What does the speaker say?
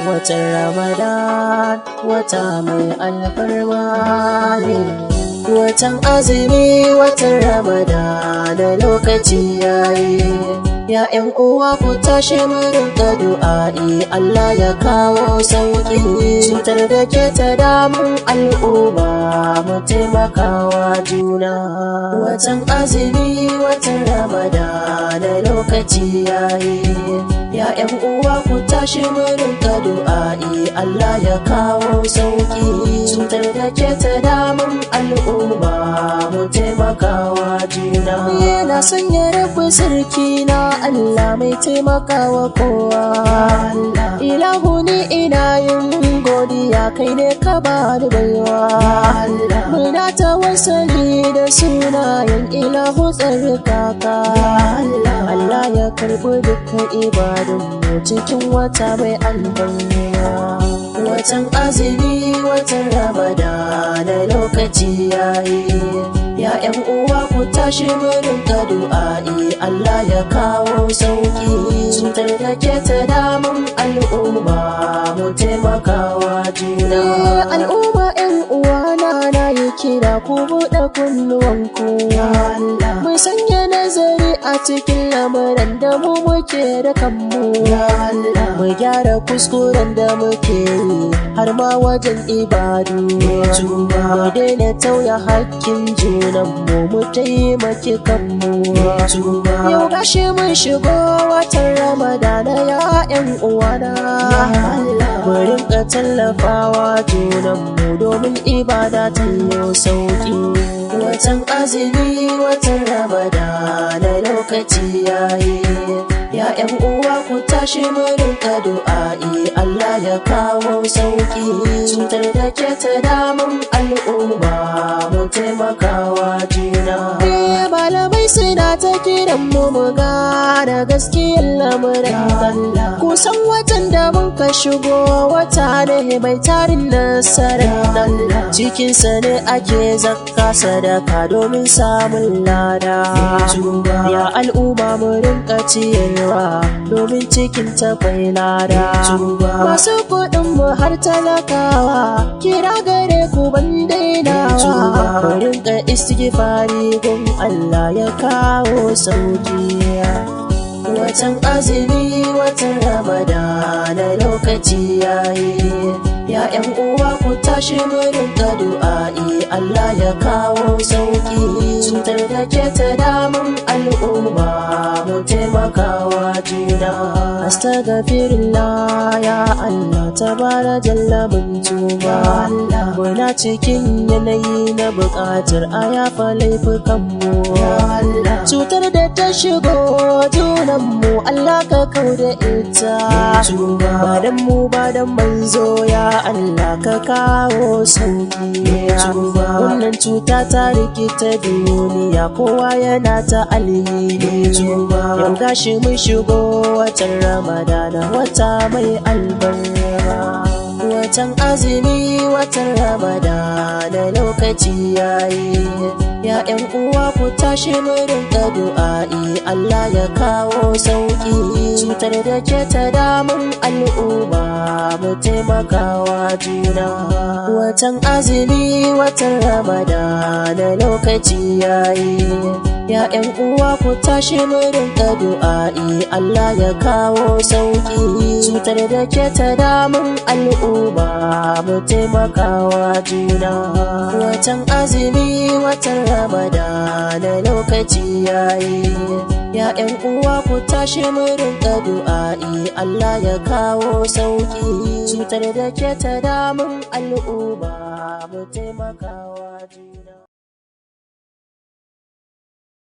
Watan Ramadan wata mai alfarma ne. Watan azumi, watan Ramadan, lokaci yayi. Ya ƴan uwa, ku tashi mu rinka du'a'i, Allah ya kawo sauƙi. Cutar da ke ta damun al'umma, mu taimakawa juna. Watan azumi, watan Ramadan, lokaci yayi. Ya ƴan uwa, ku tashi mu rinka du'a'i, Allah ya kawo sauƙi. Cutar da ke ta damun al'umma, mu taimakawa juna. Yana sanya Rabbi sarki na Allah mai taimakawa kowa. Ilahu, ni ina yin godiya, kai ne ka ba ni baiwa. Muna tawassali da sunayen Ilahu tsarkaka. Allah ya karɓi dukkan ibadunmu cikin wata mai albarka. Watan azumi, watan Ramadana, lokaci yayi. Ya ƴan uwa, ku tashi mu rinka du'a'i, Allah ya kawo sauki. Cutar da ke ta damun al'umma, mu taimakawa juna. Al'umma, ƴan uwana, na yi kira, ku buɗe kunnuwanku. Mu sanya nazari a cikin lamuran da mu muke da kanmu. Mu gyara kuskuren da muke yi har ma wajen ibadu. Mu daina tauya hakkin junanmu, mu taimaki kanmu. Yau gashi mun shigo watan Ramadana, ya ƴan uwana. Mu rinka tallafawa junanmu domin ibada ta yi sauki. Watan azumi, watan Ramadana, lokaci yayi. Ya ƴan uwa, ku tashi mu rinka du'a'i, Allah ya kawo sauki. Cutar da ke ta damun al'umma, mu taimakawa juna. Malamai suna ta kiran mu mu gane gaskiyar lamuran. Kusan watan da mun ka shigo wata ne mai tarin nasarar. Cikinsa ne ake zakka, sadaka domin samun lada. Ya al'umma, mu rinka ciyarwa domin cikin takwai lada. Masu kuɗin mu har talakawa, kira gare ku ban dainawa. Mu rinka istighfari gun Allah ya kawo sauki. Watan azumi, watan Ramadana, lokaci yayi. Ya ƴan uwa, ku tashi mu rinka du'a'i, Allah ya kawo sauki. Cutar da ke ta damun al'umma, mu taimakawa juna. Astaghfirullah, ya Allah tabara jalla, mun tuba. Muna cikin yanayi na buƙatar a yafa laifukanmu. Cutar da ta shigo junanmu, Allah ka kau da ita. Ba dan mu ba, dan manzo, ya Allah ka kawo sauki. Wannan cuta ta rikita duniya, kowa yana ta alhini. Yau gashi mun shigo watan Ramadana, wata mai albarka. Watan azumi, watan Ramadana, lokaci yayi. Ya ƴan uwa, ku tashi mu rinka du'a'i, Allah ya kawo sauki. Cutar da ke ta damun al'umma, mu taimakawa juna. Watan azumi, watan Ramadana, lokaci yayi. Ya ƴan uwa, ku tashi mu rinka du'a'i, Allah ya kawo sauki. Cutar da ke ta damun al'umma, mu taimakawa juna. Watan azumi, watan Ramadana, lokaci yayi. Ya ƴan uwa, ku tashi mu rinka du'a'i, Allah ya kawo sauki. Cutar da ke ta damun al'umma, mu taimakawa juna.